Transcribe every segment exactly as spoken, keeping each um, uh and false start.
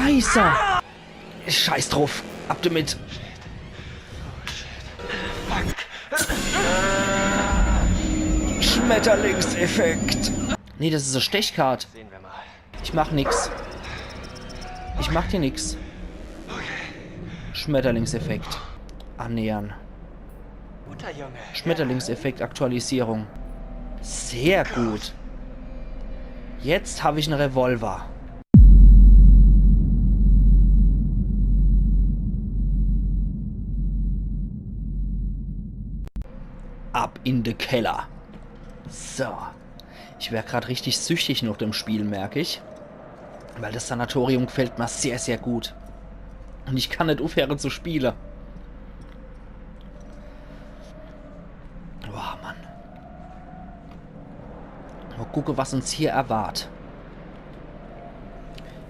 Scheiße! Scheiß drauf, ab damit! Schmetterlingseffekt! Nee, das is e Stechkart. Sehen wir mal. Ich mach nix. Ich mach dir nix. Schmetterlingseffekt. Annähern. Guter Junge. Schmetterlingseffekt Aktualisierung. Sehr gut. Jetzt hab ich en Revolver. Ab in de Keller. So. Ich wer grad richtig süchtig noch dem Spiel, merk ich. Weil das Sanatorium gefällt mir sehr, sehr gut. Und ich kann net uffhöre zu spiele. Boah, Mann. Mal gucke, was uns hier erwart.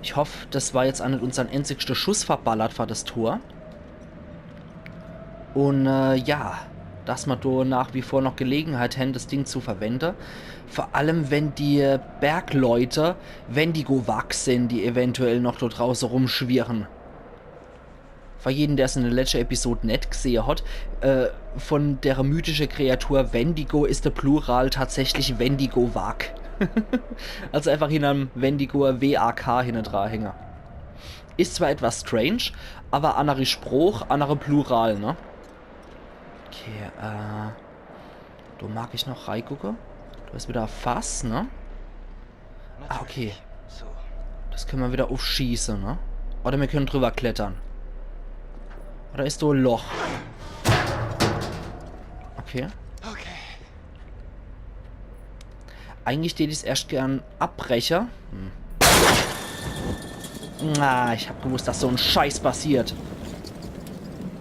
Ich hoff, das war jetzt aa net unsern enzigschte Schuss verballert für das Tor. Und äh, ja, dass ma do nach wie vor noch Gelegenheit hen, das Ding zu verwende. Vor allem, wenn die Bergleute Wendigo-Wak sin, die eventuell noch do drauße rumschwirren. Für jeden, der's in de letschte Episode net gesehe hat, äh, von der mythische Kreatur Wendigo is de Plural tatsächlich Wendigo-Wak. Also einfach hinnerm Wendigo W A K hinnedra hänge. Is zwar etwas strange, aber annere Sproch, annere Plural, ne? Okay, äh. Do mag ich noch reigucke. Do is wieder e Fass, ne? Ah, okay. So. Das könne ma wieder uffschieße, ne? Oder mir könne drüber klettere. Oder is do e Loch? Okay. Okay. Eigentlich tät ich's erscht gern abbreche. Hm. Ah, ich hab gewusst, dass so en Scheiß passiert.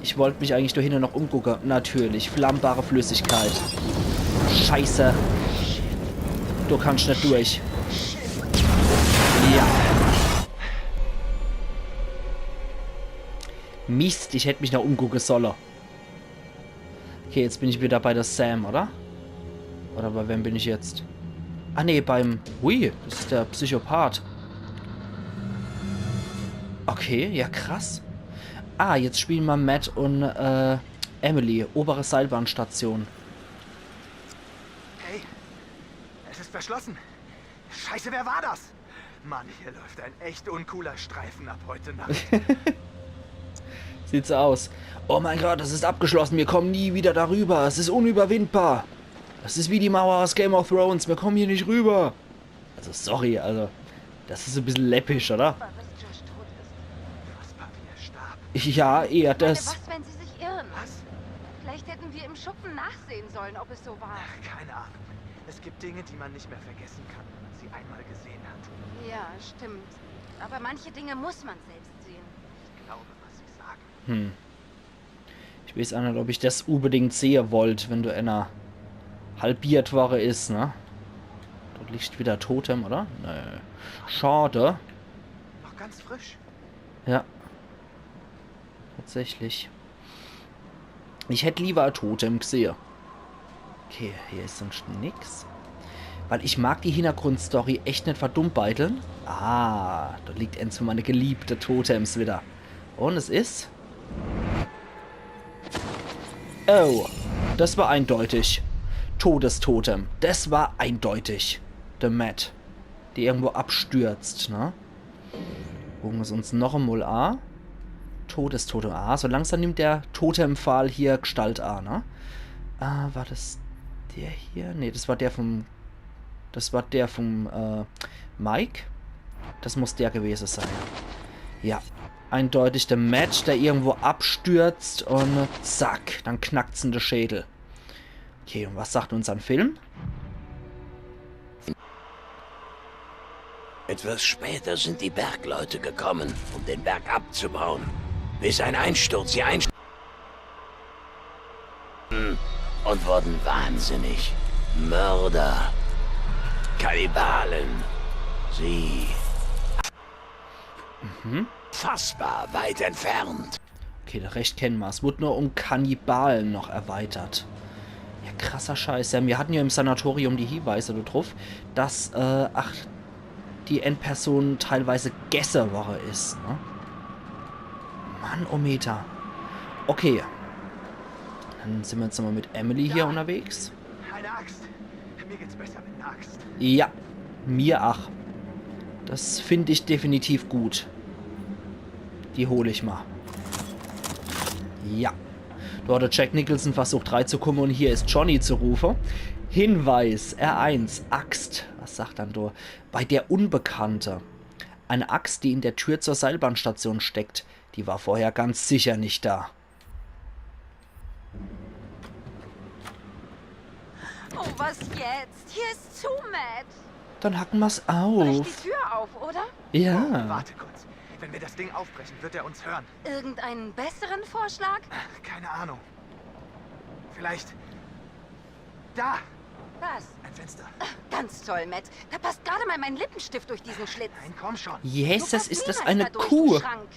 Ich wollt mich eigentlich do hinne noch umgucke. Natürlich, flammbare Flüssigkeit. Scheiße. Do kannsch net durch. Ja. Mist, ich hätt mich noch umgucke solle. Okay, jetzt bin ich wieder bei der Sam, oder? Oder bei wem bin ich jetzt? Ah, nee, beim... Ui, das is der Psychopath. Okay, ja krass. Ah, jetzt spiele ma Matt und äh, Emily, obere Seilbahnstation. Hey, es ist verschlossen. Scheiße, wer war das? Mann, hier läuft ein echt uncooler Streifen ab heute Nacht. Sieht so aus. Oh mein Gott, das ist abgeschlossen. Wir kommen nie wieder darüber. Es ist unüberwindbar. Das ist wie die Mauer aus Game of Thrones. Wir kommen hier nicht rüber. Also sorry, also das is e bissel läppisch, oder? Was, Josh tot ist? Was, Papi, er starb? Ja, eher das. Was, wenn sie sich irren? Was? Vielleicht hätten wir im Schuppen nachsehen sollen, ob es so war. Ach, keine Ahnung. Es gibt Dinge, die man nicht mehr vergessen kann, wenn man sie einmal gesehen hat. Ja, stimmt. Aber manche Dinge muss man selbst sehen. Ich glaube, was sie sagen. Hm. Ich weeß aa net, ob ich das unbedingt sehe wollt, wenn do ener halbiert worre is, ne? Dort liegt wieder Totem, oder? Nee. Schade. Noch ganz frisch. Ja. Tatsächlich. Ich hätt lieber e Totem gesehe. Okay, hier is sonscht nix. Weil ich mag die Hintergrundstory echt net verdummbeitle. Ah, do liegt ens von meine geliebte Totems wieder. Und es is... Oh, das war eindeutig. Todestotem. Das war eindeutig. De Matt, der irgendwo abstürzt, ne? Gucke mer's uns noch emol a. Todestotem. Ah, so langsam nimmt der Totempfahl hier Gestalt a, ne? Ah, war das der hier? Nee, das war der vom, das war der vom äh, Mike. Das muss der gewese sein. Ja, eindeutig de Matt, der irgendwo abstürzt und zack, dann knackt's in de Schädel. Okay, und was sagt uns en Film? Etwas später sind die Bergleute gekommen, um den Berg abzubauen. Bis ein Einsturz sie einst- und wurden wahnsinnig. Mörder. Kannibalen. Sie. Mhm. Fassbar weit entfernt. Okay, de Rescht kenne ma. Es wurde nur um Kannibalen noch erweitert. Ja, krasser Scheiß. Ja, mir hatten ja im Sanatorium die Hinweise do druff, dass, äh, ach, die en Person teilweise gesse worre is, ne? Mann, oh Meter. Okay. Dann sin mer jetzt nochmal mit Emily hier unterwegs. Eine Axt. Mir geht's besser mit einer Axt. Ja, mir ach. Das find ich definitiv gut. Die hol ich mal. Ja. Do hat de Jack Nicholson versucht reizukumme un hier is Johnny zu rufe. Hinweis, R eins, Axt. Was sagt dann do? Bei der Unbekannte. Eine Axt, die in der Tür zur Seilbahnstation steckt. Die war vorher ganz sicher nicht da. Oh, was jetzt? Hier ist zu, Matt. Dann hacken mer's Brech auf. Die Tür auf, oder? Ja. Warte kurz. Wenn wir das Ding aufbrechen, wird er uns hören. Irgendeinen besseren Vorschlag? Keine Ahnung. Vielleicht. Da! Was? Ein Fenster. Ganz toll, Matt. Da passt gerade mal mein Lippenstift durch diesen Schlitz. Nein, komm schon. Du Jesus, passt is das niemals eine da durch, Kuh. Du Schrank.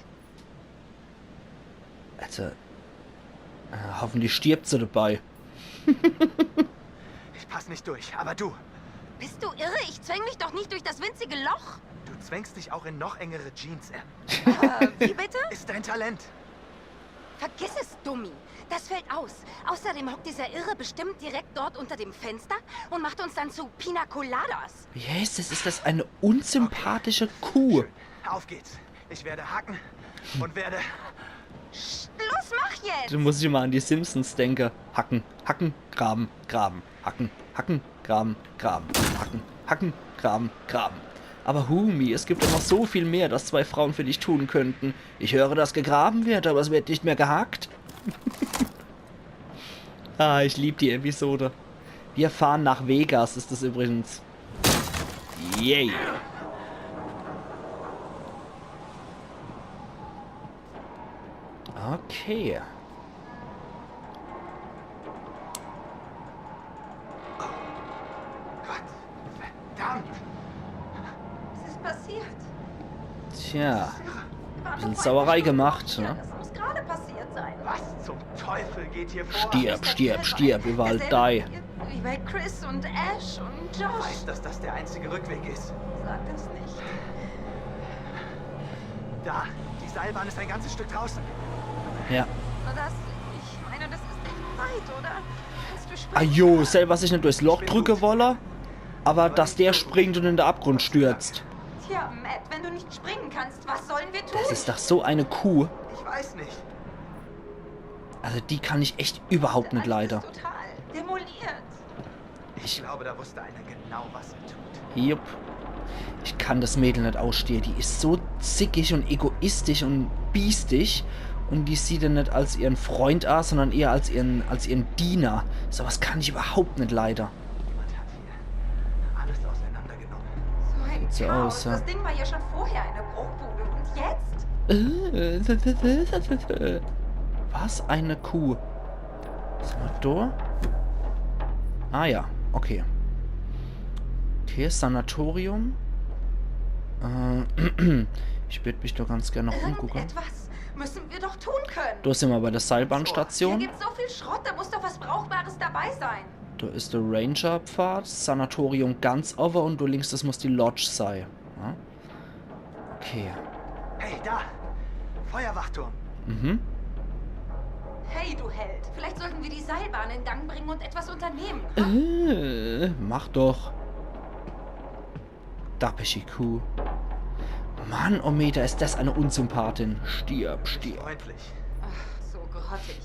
Also, äh, hoffentlich stirbt se dabei. Ich pass nicht durch, aber du. Bist du irre? Ich zwäng mich doch nicht durch das winzige Loch. Du zwängst dich auch in noch engere Jeans, Em. Äh, wie bitte? Ist dein Talent. Vergiss es, Dummi. Das fällt aus. Außerdem hockt dieser Irre bestimmt direkt dort unter dem Fenster und macht uns dann zu Pina Coladas. Jesus, is das eine unsympathische Kuh. Auf geht's. Ich werde hacken und werde. Los, mach jetzt! Dann muss ich immer an die Simpsons denke. Hacken, hacken, graben, graben. Hacken, hacken, graben, graben. Hacken, hacken, graben, graben. Aber Humi, es gibt doch noch so viel mehr, das zwei Frauen für dich tun könnten. Ich höre, dass gegraben wird, aber es wird nicht mehr gehackt. Ah, ich lieb die Episode. Wir fahren nach Vegas, is das übrigens. Yay. Okay. Verdammt! Was ist passiert? Tja. War Bisschen doch Sauerei einfach gemacht, nur, ne? Das muss gerade passiert sein. Was zum Teufel geht hier vor? Stirb, stirb, stirb, überall die. Wie bei Chris und Ash und Josh. Weiß, dass das der einzige Rückweg ist. Sag das nicht. Da, die Seilbahn ist ein ganzes Stück draußen. Ja. Das, ich meine, das ist nicht weit, oder? Kannst du Ah springen? jo, selber sich net durchs Loch drücke wolle, aber dass der springt und in de Abgrund stürzt. Tja, Matt, wenn du nicht springen kannst, was sollen wir tun? Das is doch so eine Kuh. Ich weiß nicht. Also die kann ich echt überhaupt net Das leide. Ist total demoliert. Ich glaube, da wusste einer genau, was er tut. Jupp. Ich kann das Mädel net ausstehe. Die is so zickig und egoistisch und biestig. Und die sieht en net als ihren Freund a, sondern eher als ihren, als ihren Diener. Sowas kann ich überhaupt net leide. Jemand hat hier alles auseinandergenommen. So ein So Chaos. aus, ja. Das Ding war ja schon vorher eine Bruchbude. Und jetzt? Äh, was eine Kuh. Was haben wir da? Ah ja, okay. Okay, Sanatorium. Äh, ich würd mich doch ganz gerne noch umgucken. Irgendetwas müssen wir doch tun können. Da sind wir bei der Hier Seilbahnstation. gibt's so viel Schrott, da muss doch was Brauchbares dabei sein. Da is der Ranger-Pfad, Sanatorium ganz over und da links, das muss die Lodge sein. Ja? Okay. Hey, da! Feuerwachturm! Mhm. Hey, du Held. Vielleicht sollten wir die Seilbahn in Gang bringen und etwas unternehmen. Äh, mach doch. Dappische Kuh. Mann, oh Meter, is das eine Unsympathin. Stirb, stirb. Freundlich. So grottig.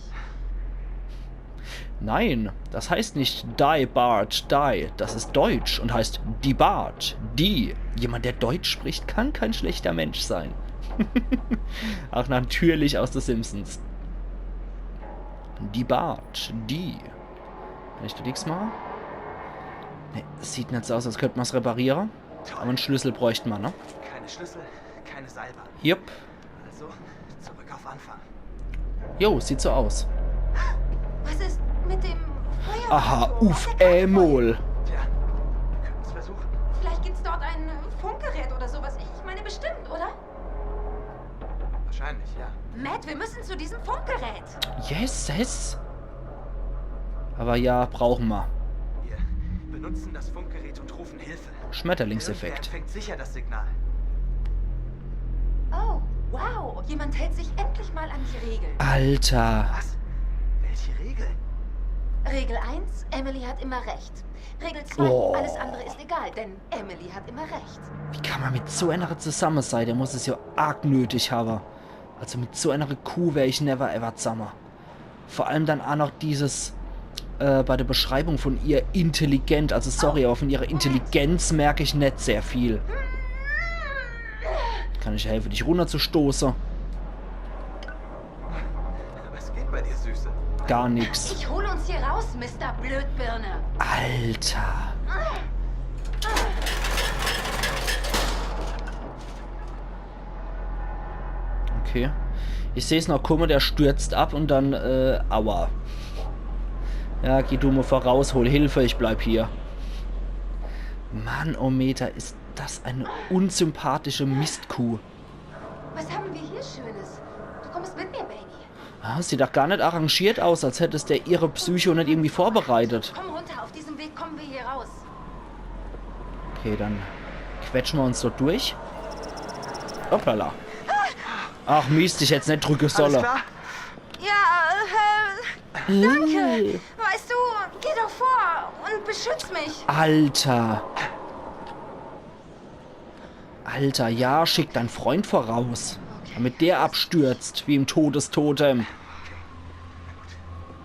Nein, das heißt nicht die Bart, die. Das ist Deutsch und heißt die Bart, die. Jemand, der Deutsch spricht, kann kein schlechter Mensch sein. Auch natürlich aus The Simpsons. Die Bart, die. Kann ich da nix machen? Nee, sieht net so aus, als könnte man's reparieren. Aber einen Schlüssel bräuchte man, ne? Keine Schlüssel, keine Seilbahn. Jupp. Also, zurück auf Anfang. Jo, sieht so aus. Was ist mit dem Feuer? Aha, uff emol. Tja, wir könnten es versuchen. Vielleicht gibt's dort ein Funkgerät oder sowas. Ich meine bestimmt, oder? Wahrscheinlich, ja. Matt, wir müssen zu diesem Funkgerät. Yes, yes. Aber ja, brauchen wir. Hier, Benutzen das Funkgerät und rufen Hilfe. Schmetterlingseffekt. Irgendwer empfängt sicher das Signal. Oh, wow. Jemand hält sich endlich mal an die Regeln. Alter. Was? Welche Regeln? Regel eins: Emily hat immer recht. Regel zwei: Oh. Alles andere ist egal, denn Emily hat immer recht. Wie kann man mit so einer zusamme sei? Der muss es ja arg nötig haben. Also mit so einer Kuh wär ich never ever zusamme. Vor allem dann auch noch dieses, äh, bei der Beschreibung von ihr intelligent. Also sorry, aber von ihrer Intelligenz merke ich nicht sehr viel. Kann ich helfen, dich runterzustoßen? Was geht bei dir, Süße? Gar nix. Ich hole uns hier raus, Mister Blödbirne. Alter. Okay. Ich seh's noch kommen, der stürzt ab und dann, äh, aua. Ja, geh du mal voraus, hol Hilfe, ich bleib hier. Mann, oh Meter, ist das eine unsympathische Mistkuh. Was haben wir hier Schönes? Du kommst mit mir, Baby. Ah, sieht doch gar nicht arrangiert aus, als hätte es der ihre Psycho nicht irgendwie vorbereitet. Komm runter, auf diesem Weg kommen wir hier raus. Okay, dann quetschen wir uns dort durch. Hoppala. Ach Mist, ich hätt's nicht drücken Alles sollen. Klar? Ja, äh, danke. Weißt du, geh doch vor und beschütz mich. Alter. Alter, ja, schick deinen Freund voraus. Damit der abstürzt, wie im Todestotem.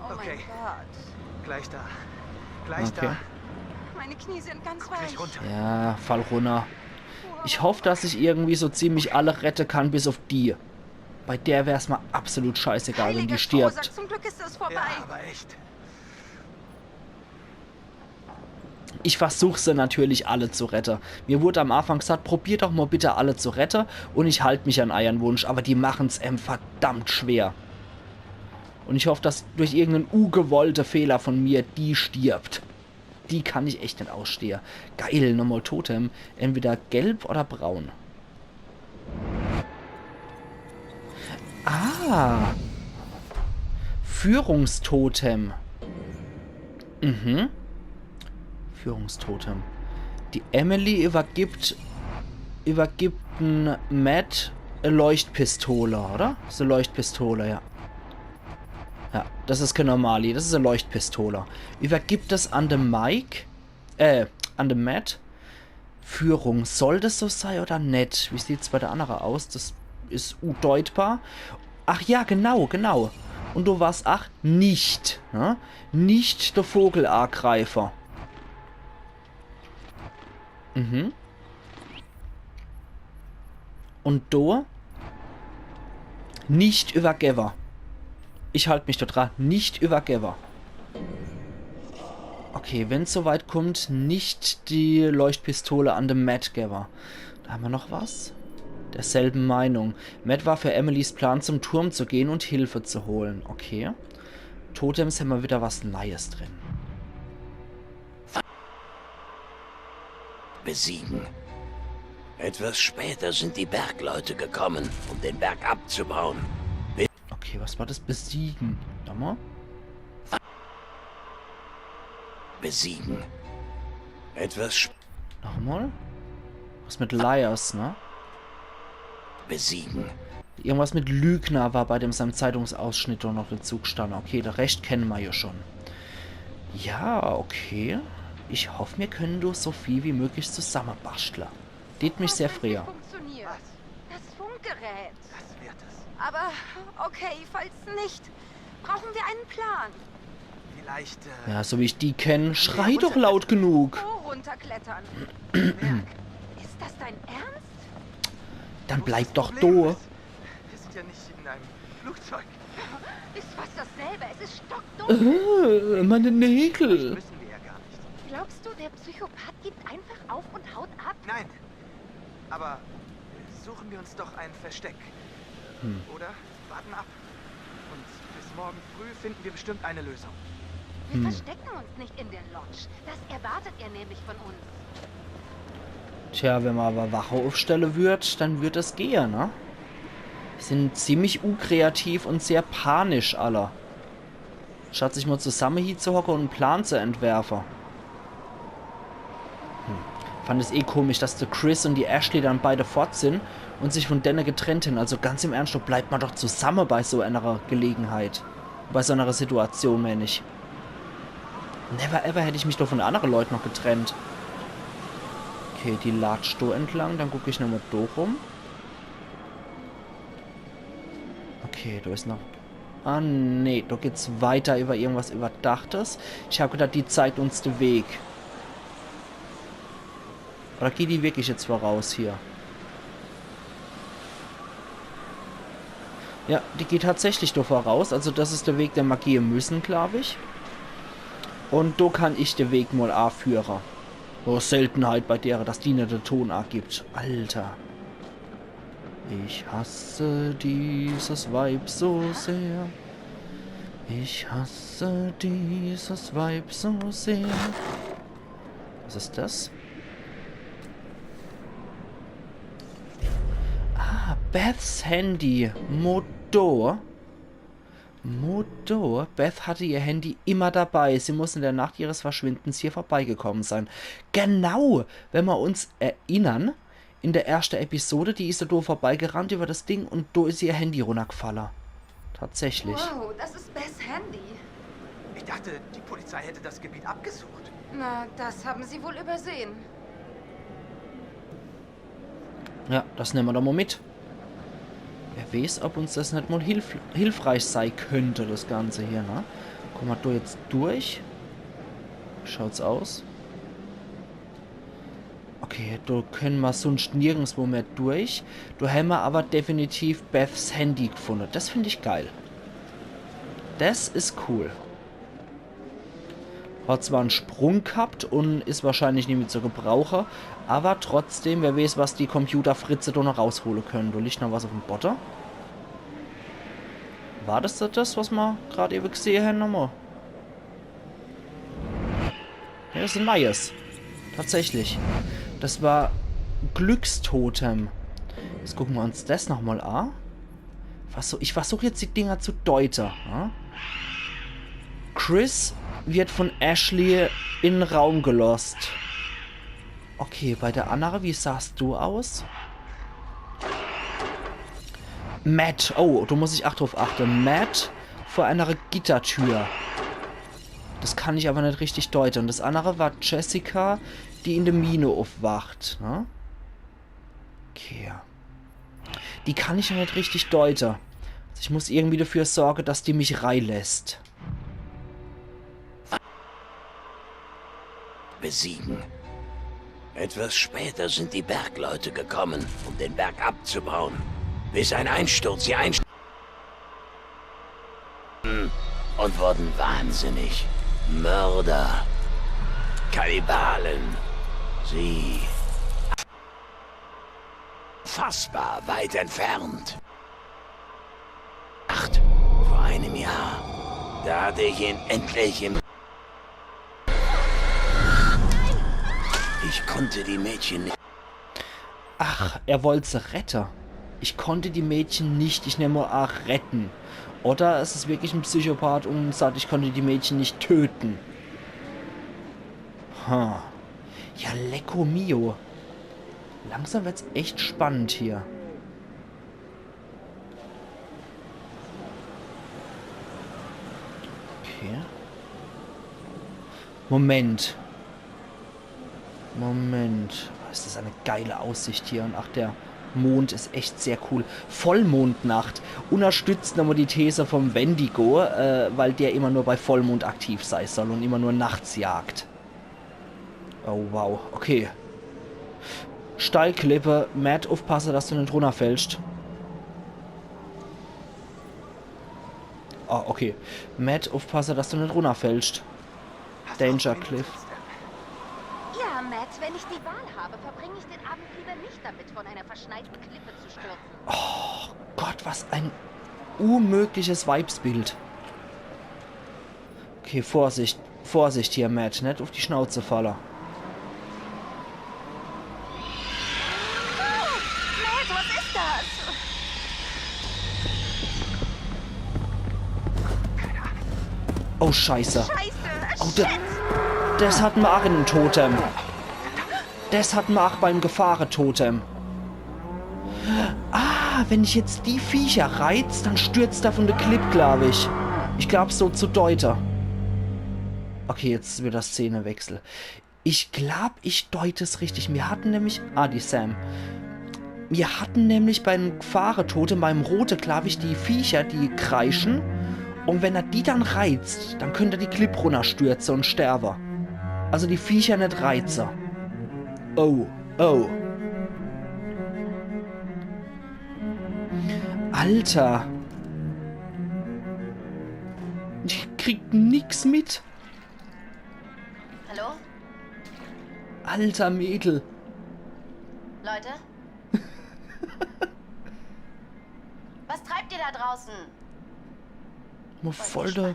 Oh mein Okay. Gott. Gleich da. Gleich Okay. Da. Meine Knie sind ganz Gleich weich. Runter. Ja, fall runter. Ich hoffe, dass ich irgendwie so ziemlich alle retten kann, bis auf die. Bei der wär's mal absolut scheißegal, wenn die Heiliger Strohsack, stirbt. zum Glück ist es vorbei. Ja, aber echt. Ich versuch se natürlich alle zu retten. Mir wurde am Anfang gesagt, probier doch mal bitte alle zu retten und ich halt mich an euren Wunsch, aber die machen's em verdammt schwer. Und ich hoffe, dass durch irgendeinen ungewollte Fehler von mir die stirbt. Die kann ich echt nicht ausstehen. Geil, nochmal Totem. Entweder gelb oder braun. Ah. Führungstotem. Mhm. Führungstotem. Die Emily übergibt, übergibt en Matt e Leuchtpistole, oder? So e Leuchtpistole, ja. Ja, das is kein normali, das is e Leuchtpistole. Übergibt es an den Mike, äh, an den Matt. Führung, soll das so sei oder net? Wie sieht's bei der andere aus? Das is undeutbar. Ach ja, genau, genau. Und du warst, ach, nicht, ne? Nicht der Vogelangreifer. Mhm. Und du? Nicht Übergeber. Ich halt mich da dran. Nicht Übergeber. Okay, wenn's soweit kommt, nicht die Leuchtpistole an den Matt geber. Da haben wir noch was. Derselben Meinung. Matt war für Emilys Plan, zum Turm zu gehen und Hilfe zu holen. Okay. Totems haben wir wieder was Neues drin. Besiegen. Etwas später sind die Bergleute gekommen, um den Berg abzubauen. Okay, was war das? Besiegen. Nochmal? Besiegen. Etwas sp Nochmal? Was mit Liars, ne? Besiegen. Irgendwas mit Lügner war bei dem seinem Zeitungsausschnitt doch noch dazu gestanden. Okay, der Rest kennen wir ja schon. Ja, okay. Ich hoffe, wir können durch so viel wie möglich zusammenbasteln. Tät mich sehr Hoffentlich freuen. Funktioniert. Das Funkgerät. Das wird es. Aber okay, falls nicht, brauchen wir einen Plan. Vielleicht. Äh, Ja, so wie ich die kenne, schrei doch laut genug. Wo runterklettern? Ist das dein Ernst? Dann bleib doch Problem do. Ist, wir sind ja nicht in einem Flugzeug. Ist fast dasselbe. Es ist stockdunkel. Äh, meine Nägel. Müssen wir ja gar nicht. Glaubst du, der Psychopath gibt einfach auf und haut ab? Nein. Aber suchen wir uns doch ein Versteck. Oder? Warten ab. Und bis morgen früh finden wir bestimmt eine Lösung. Wir verstecken uns nicht in der Lodge. Das erwartet er nämlich von uns. Tja, wenn man aber Wache aufstellen wird, dann wird es gehen, ne? Sind ziemlich unkreativ und sehr panisch alle. Statt sich mal zusammen hinzuhocken und einen Plan zu entwerfen. Fand es eh komisch, dass de Chris und die Ashley dann beide fort sin und sich von denne getrennt hen. Also ganz im Ernst, do bleibt ma doch zusamme bei so einer Gelegenheit. Bei so einer Situation, mään ich. Never ever hätt ich mich doch von annere Leut noch getrennt. Okay, die latscht do entlang, dann guck ich nochmal do rum. Okay, do is noch... Ah, nee, do geht's weiter über irgendwas Überdachtes. Ich hab gedacht, die zeigt uns de Weg. Oder geht die wirklich jetzt voraus hier? Ja, die geht tatsächlich do voraus. Also das is de Weg, den ma gehe müssen, glaub ich. Und do kann ich de Weg mal aführe. Oh, Seltenheit bei dere, dass die net de Ton agibt. Alter. Ich hasse dieses Weib so sehr. Ich hasse dieses Weib so sehr. Was is das? Ah, Beths Handy. Motor. Motor. Beth hatte ihr Handy immer dabei. Sie muss in der Nacht ihres Verschwindens hier vorbeigekommen sein. Genau, wenn ma uns erinnern, in der erschte Episode, die is do vorbeigerannt über das Ding und do is ihr Handy runnergefalle. Tatsächlich. Wow, das ist Beths Handy. Ich dachte, die Polizei hätte das Gebiet abgesucht. Na, das haben sie wohl übersehen. Ja, das nemme ma doch mal mit. Wer weeß, ob uns das net mal hilf hilfreich sei könnte, das Ganze hier, ne? Kommen ma do jetzt durch? Schaut's aus. Okay, do können ma sunscht nirgendswo mehr durch. Do hämmer aber definitiv Beths Handy gefunde. Das find ich geil. Das is cool. Hat zwar en Sprung gehabt und is wahrscheinlich nimmi zu gebrauche, aber trotzdem, wer weeß, was die Computerfritze do noch raushole können. Do liegt noch was uff'm Bodde. War das do das, was ma grad ewe gesehe hen nochmal? Ja, das is en neies. Tatsächlich. Das war Glückstotem. Jetzt gucken ma uns das nochmal a. Versuch, ich versuch jetzt die Dinger zu deute. Ja? Chris wird von Ashley in den Raum gelost. Okay, bei der annere, wie sahst du aus? Matt, oh, do muss ich ach drauf achte. Matt vor einer Gittertür. Das kann ich aber net richtig deute. Und das annere war Jessica, die in der Mine aufwacht. Ne? Okay. Die kann ich noch net richtig deute. Also ich muss irgendwie dafür sorge, dass die mich reilässt. Besiegen. Etwas später sind die Bergleute gekommen, um den Berg abzubauen. Bis ein Einsturz sie einst und wurden wahnsinnig. Mörder. Kannibalen. Sie. Fassbar weit entfernt. Acht. Vor einem Jahr. Da hatte ich ihn endlich im. Ich konnte die Mädchen nicht. Ach, er wollt se rette. Ich konnte die Mädchen nicht, ich nemme a, retten. Oder es is wirklich en Psychopath und sagt, ich konnte die Mädchen nicht töten. Ha. Ja, lecko mio. Langsam wird's echt spannend hier. Okay. Moment. Moment. Oh, is das eine geile Aussicht hier. Und ach, der Mond is echt sehr cool. Vollmondnacht. Unterstützt nochmal die These vom Wendigo, äh, weil der immer nur bei Vollmond aktiv sei soll und immer nur nachts jagt. Oh, wow. Okay. Steilklippe. Matt, uffpasse, dass du net runnerfällst. Oh, okay. Matt, uffpasse, dass du net runnerfällst. Danger Cliff. Ja, Matt, wenn ich die Wahl habe, verbringe ich den Abend lieber nicht damit, von einer verschneiten Klippe zu stürzen. Oh Gott, was ein unmögliches Weibsbild. Okay, Vorsicht. Vorsicht hier, Matt. Net uff die Schnauze falle. Matt, was ist das? Oh, Scheiße. Scheiße. Oh, da, das hatten wir auch in dem Totem. Das hat ma ach beim Gefahretotem. Ah, wenn ich jetzt die Viecher reiz, dann stürzt er von de Klipp, glaub ich. Ich glaub, so zu deute. Okay, jetzt wieder Szenewechsel. Ich glaub, ich deut es richtig. Mir hatten nämlich, ah, die Sam. Mir hatten nämlich beim Gefahretotem, beim rote, glaub ich, die Viecher, die kreischen. Und wenn er die dann reizt, dann könnt er die Klipp runnerstürze und sterbe. Also die Viecher net reize. Oh, oh. Alter. Ich krieg nix mit. Hallo? Alter, Mädel. Leute? Was treibt ihr da draußen? Mo voll de,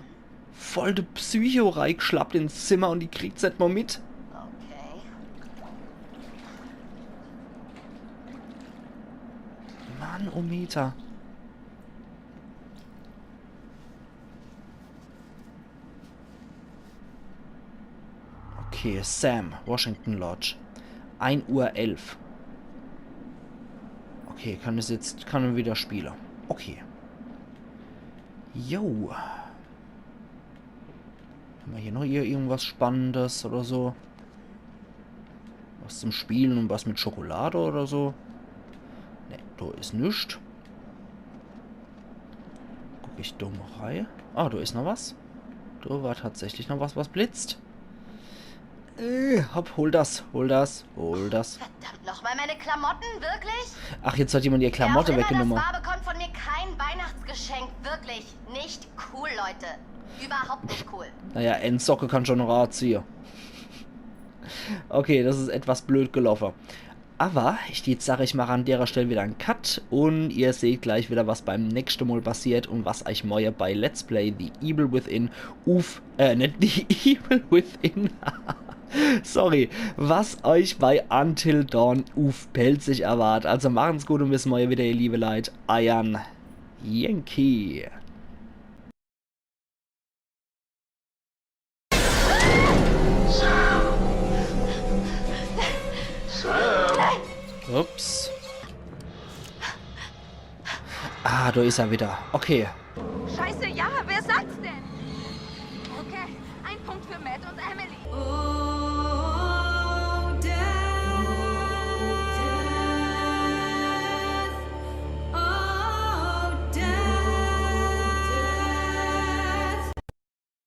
voll de Psycho reigeschlappt ins Zimmer und die kriegt's net mo mit. Okay. Mann, oh Meter. Okay, Sam, Washington Lodge. Ein Uhr elf. Okay, kann es jetzt, kann er wieder spiele. Okay. Jo. Haben wir hier noch ir-, irgendwas Spannendes oder so? Was zum Spielen und was mit Schokolade oder so? Ne, do is nix. Guck ich do mo rei. Ah, do is noch was. Do war tatsächlich noch was, was blitzt. Äh, hopp, hol das, hol das, hol das. Verdammt nochmal, meine Klamotten, wirklich? Ach, jetzt hat jemand ihr Klamotte Wer auch immer weggenommen. Das war, bekommt von mir kein Weihnachtsgeschenk, wirklich. Nicht cool, Leute. Überhaupt nicht cool. Naja, en Socke kann schon noch anziehe. Okay, das is etwas blöd gelaufe. Aber ich jetzt sag, ich mach an derer Stell wieder en Cut und ihr seht gleich wieder, was beim nächste Mol passiert und was euch morje bei Let's Play The Evil Within uff, äh, net The Evil Within. Sorry, was euch bei Until Dawn uff Pälzisch erwart. Also machen's gut und bis morje wieder, ihr liebe Leit. Eiern Yankee. Ups. Ah, do is er wieder. Okay. Scheiße, ja, wer sagt's denn? Okay, ein Punkt für Matt und Emily.